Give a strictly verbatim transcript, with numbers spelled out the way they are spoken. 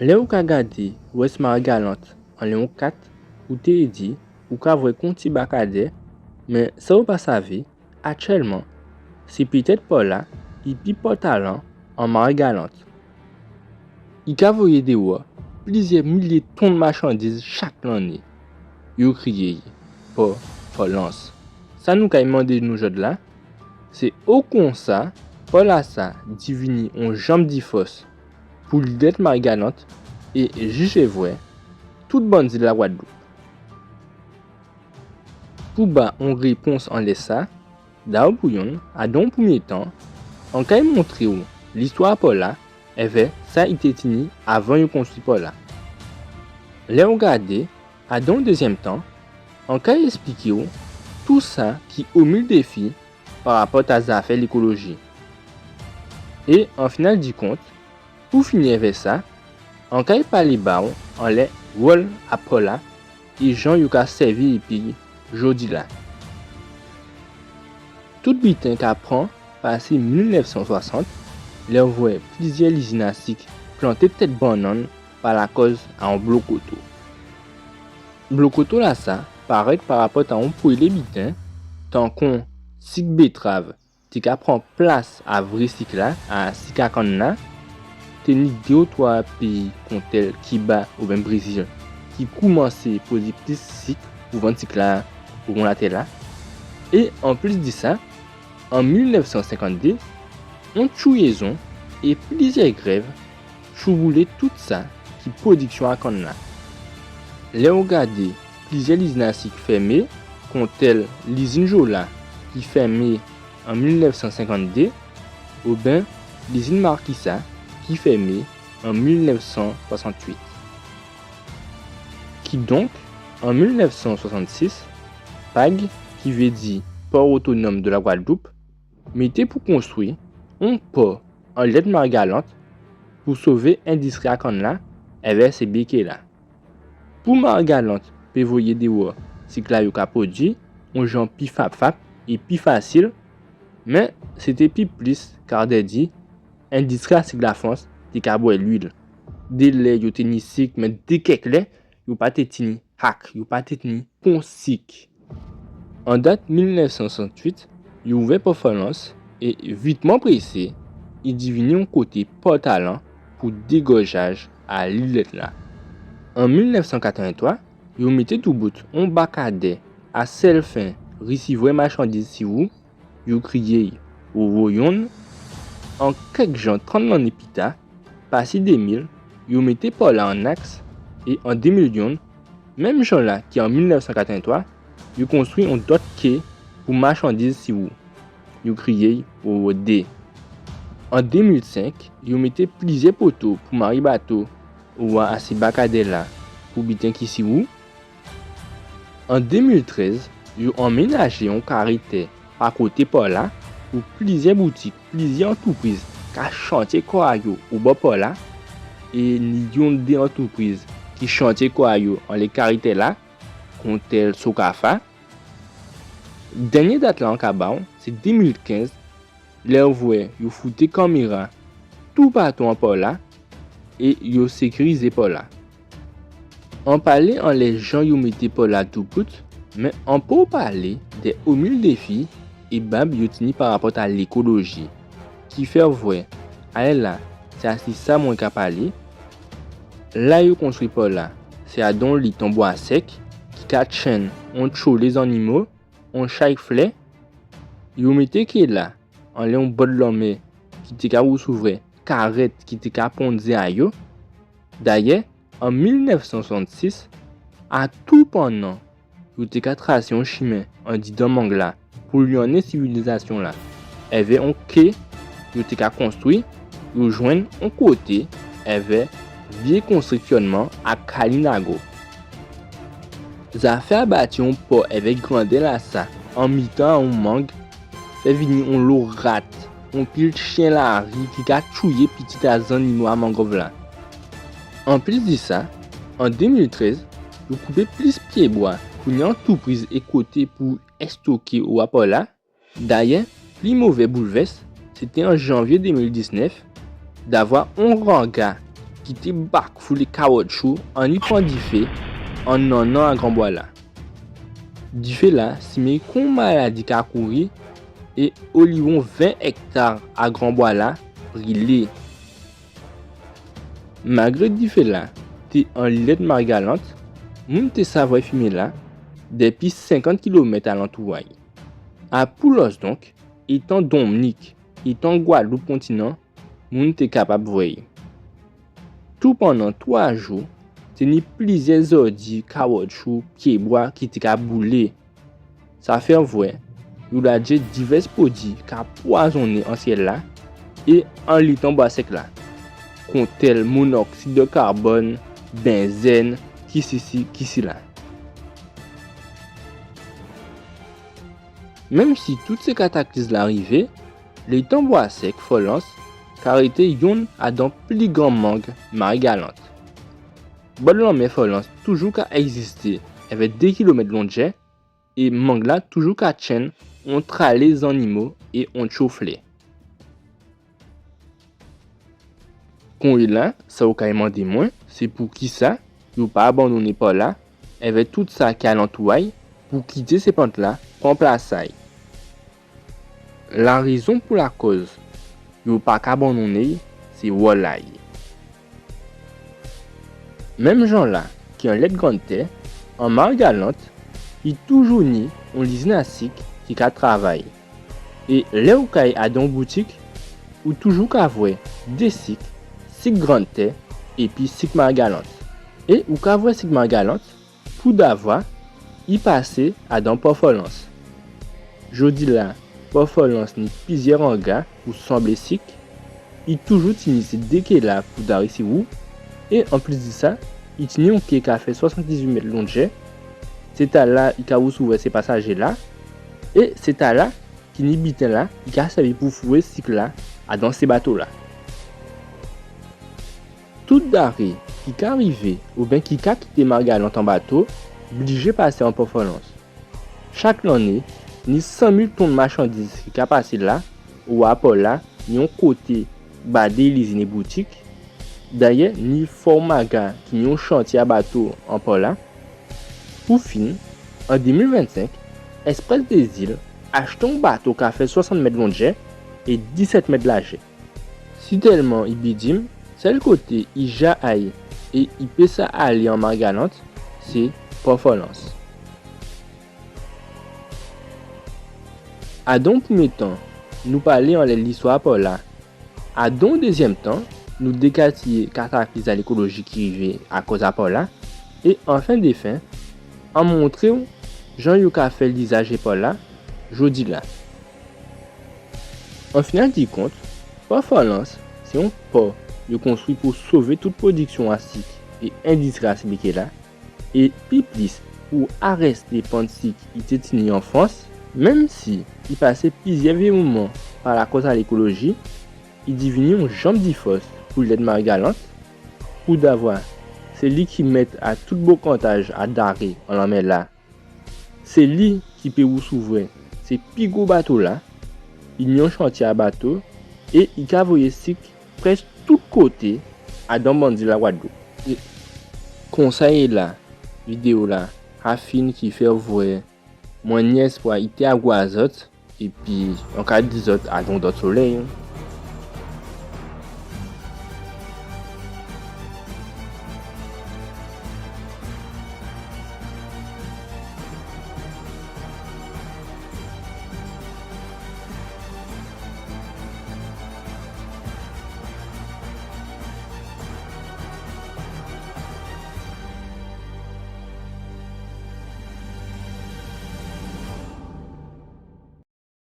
Lè ou ka gadé West Marigalant anlè on kat, ou té di ou ka vwè kon ti bakadè, mé sa ou pa savé, atjelman, sé pétet pò-la ki pi pòtalan an Marigalant. I ka voyé déwò pliziè milié tonn machandiz chak lanné. Yo kriyé-y pò Fòlans. Sa nou kay mandé nou jòdla, sé okonsa pò-lasa divini on janm difòs pou lidé Marigalant é jijé vwè tout bann zil Lagwadloup. Pou ba on répons anlè sa, dabò pou yonn, adan on prèmié tan, an kay montré-w listwa pò-la, èvè sa i té tini avan yo konstwi pò-la. Lè ou gadé, adan on dézièm tan, an kay èspliké-w tou sa ki o mil défi pa rapòt a zafè lékoloji. É an final di kont, pou fini èvè sa, an kay palé ba-w anlè wòl a pò-la é jan yo ka sèvi épi jòdi-la. Tout biten ka pran pasé mil nèf san swasant, lè ou vwè pliziè lizin a sik planté tet bannann pa lakòz a on blokoto. Blokoto-lasa paret pa rapòt a on pwélé biten, tankon sik bétrav té ka pran plas a vré sik-la, a sik a kann-la. Té ni dé ou twa péyi kontèl Kiba oben Brézil ki koumansé pwodui plis sik pou vann sik-la oben latè-la. É anplis di sa, an mil nèf san senkanndé, on tchouyézon é pliziè grèv tchouboulé tout sa ki pwodiksion a kann-la. Lè ou gadé pliziè lizin a sik fèmé, kontèl lizin Jola ki fèmé an mil nèf san senkanndé, oben lizin Markisa ki fèmé an mil nèf san swasanntuit. Kidonk, an mil nèf san swasannsis, PAG, ki vé di Port Autonome de la Guadeloupe, mété pou konstwi on pò anlè Marigalant pou sové endistri a kann-la èvè sé béké-la. Pou Marigalant pé voyé déwò sik-la yo ka pwodui on jan pi fap-fap é pi fasil, mé sé té pi plis kardèdi endistri a sik Lafrans té ka bwè luil. Délè yo té ni sik, mé dé kèk lè yo pa té tini hak, yo pa té tini pon sik. An dat mil nèf san swasanntuit, yo ouvè pò Fòlans é vitman présé, i divini on koté pòtalan pou dégòjaj a lilèt-la. An mil nèf san katrèventwa, yo mété doubout on bakadè a sèl fen risivwè machandiz si wou, yo kriyé-y Wowo yonn. An kèk jan, trant lanné pita, pasé dé mil, yo mété pò-la an aks, é an dé mil yonn, menm jan-la ki an mil nèf san katrèventwa, yo konstwi on dòt ké pou machandiz si wou, yo kriyé-y Wowo dé. An dé mil senk, yo mété pliziè poto pou maré bato owa asi bakadè-la pou biten ki si wou. An dé mil trèz, yo anménajé on karé tè pa koté pò-la pou pliziè boutik, pliziè antoupriz ka chantié kò a yo obò pò-la, é ni yonndé antoupriz ki chantié kò a yo anlè karé tè-la, kontèl Sokafa. Dènié dat-la an ka ba-w, sé dé mil kenz, lè ou vwè yo fouté kanméra toupatou an pò-la é yo sékirizé pò-la. An palé anlè jan yo mété pò-la doubout, mé an po palé dè omil défi é bab yo tini pa rapòt a lékoloji. Kifè vwè, alè-la, sé asi sa mwen ka palé. La yo konstwi pò-la, sé adan on lit an bwa sèk ki ka tjenn on tjolé zannimo, on chay flè. Yo mété ké-la anlè on bòd lanmè ki té ka risivwè karèt ki té ka ponn zé a yo. Dayè, an mil nèf san swasannsis, atoupannan yo té ka trasé on chimen andidan mang-la pou lyanné sivilizasion-la. Èvè on ké yo té ka konstwi, yo jwenn on koté èvè vié konstriksionman a Kalinago. Zafè a bati on pò èvè grandè-lasa an mitan a on mang fè vini on lo rat, on pil chien lari ki ka tchouyé pitit a zannimo a mangòv-la. Anplis di sa, an dé mil trèz, yo koupé plis piébwa pou ni antoupriz é koté pou èstoké owa pò-la. Dayè, pli mové boulvès, sé té an janvié dé mil diznèf, davwa on ranga ki té bak foulé kawotchou anni pran difé an nannan a granbwa-la. Difé-la simé kon maladi ka kouri é oliwon ven èkta a granbwa-la brilé. Malgré difé-la té an lilèt Marigalant, moun té sa vwè fimé-la dépi senkant kilomèt alantou a-y. A Poulos donk, étan Donmnik, étan Gwadloup kontinan, moun té kapab vwè-y. Toupannan twa jou, té ni plizyè zòdi, kawotchou, pyébwa ki té ka boulé. Sa fè vwè yo ladjé divès pwodui ka pwazonné an syèl-la é an létan bwa sèk-la, kontèl monoksid dè karbòn, benzèn, kisisi, kisila. Menm si tout sé kataklis-la rivé, létan bwa sèk Fòlans ka rété yonn adan pli gran mang Marigalant. Bòdlanmè Fòlans toujou ka ègzisté èvè dé kilomèt longè, é mang-la toujou ka tjenn on tralé zannimo é on tjoflè. Konyéla, sa ou kay mandé mwen, sé poukisa yo pa abandonné pò-la èvè tout sa ki alantou a-y pou kité sé plant-la pran plas a-y. Larézon pou lakòz yo pa ka abandonné-y, sé wòl a-y. Menm jan-la ki an lilèt Granntè, an Marigalant, i toujou ni on lizin a sik ki ka travay. É lè ou kay adan on boutik, ou toujou ka vwè dé sik, sik Granntè épi sik Marigalant. É ou ka vwè sik Marigalant poudavwa i pasé adan pò Fòlans. Jòdi-la, pò Fòlans ni plizyè anga pou sanblé sik. I toujou tini sé dé ké-la pou daré sé wou. É anplis dè sa, i tini on ké ka fè swasanndizwit mèt longè. Sé tala i ka wousouvrè sé pasajé-la. É sé tala ki ni biten-la i ka sèvi pou fouré sik-la adan sé bato-la. Tout danré ki ka rivé oubyen ki ka kité Marigalant an bato blijé pasé an pò Fòlans. Chak lanné, ni san mil tonn machandiz ki ka pasé la, owa pò-la ni on koté ba dé lizin é boutik. Dayè, ni Fò Maga ki ni on chantyé a bato an pò-la. Pou fin, an dé mil vennsenk, Express des Îles achté on bato ka fè swasant mèt longè é disèt mèt lajè. Sitèlman i bidim, sèl koté i ja ay é i pé sa alé an Marigalant, sé Pò Fòlans. Adan on prèmyé tan, nou palé anlè listwa pò-la. Adan on dézyèm tan, nou dékatiyé kataklis a lékoloji ki rivé akòz a pò-la. É anfen dè fen, an montré'w jan yo ka fè lizaj é pò-la jòdi-la. An final di kont, Pò Fòlans sé on pò yo konstwi pou sové tout pwodiksyon a sik é endistri a sik Bikè-la, é pi plis pou arèsté pann sik i té tini an Frans. Menm si i pasé plizyè vyé moman pa lakòz a lékoloji, i divini on janm dè fòs pou lilèt Marigalant. Poudavwa sé li ki mèt a tout bokantaj a danré an lanmè-la. Sé li ki pé wousouvrè sé pi gwo bato-la. I ni on chantyé a bato é i ka voyé sik prèsk tout koté adan bann zil Lagwadloup. É konsa yé la, vidéo-la ka fin. Ki fè vwè mwen ni èspwa i té a gou a zòt, épi an ka di zòt a on dòt solèy.